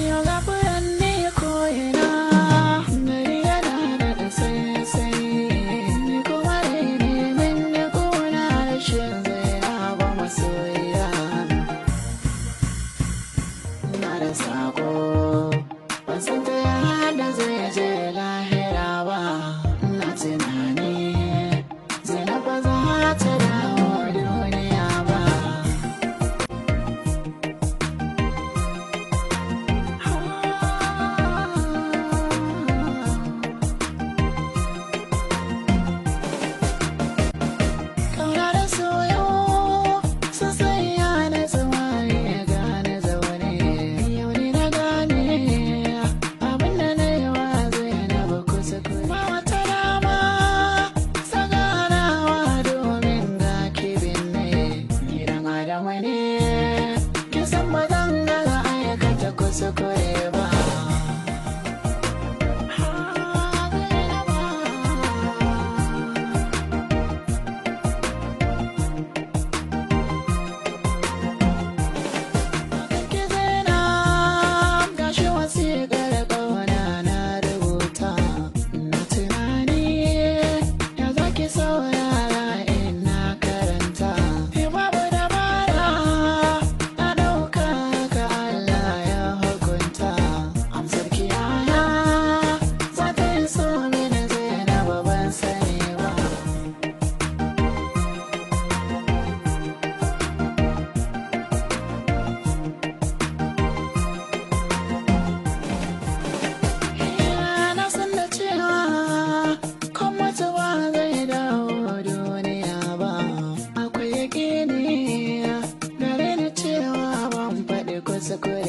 Yau ga furanni ko'ina, gari yana daɗa sai-sai. Ni kuma rai ne min da ƙuna rashin Zainaba masoyiya. Ina da sako, ban san ta yadda zai je lahira ba. Ina tunani, Zainab ba za ta dawo duniya ba. Ƙauna da soyo sun sanya na tsumaye gane zaune. Yau ni na gane abin da na yi wa Zainabu kuskure. Ba wata dama saganawa domin ga kibin ne. Ni dan Adamu ne, kin san ba zan gaza aikata kuskure ba. Ki Zainab, gashi wasiƙar ƙauna na rubuta. Na tunani ya za ki saurara in na karanta. Babu dabara na ɗauka ka Allah ya hukunta. Amsar kiyaya za ta yi so mini Zainab ban sani ba. Na san da cewa kan mutuwa zai dawo duniya ba. Akwai yaƙini gare ni cewa ban faɗi kuskure.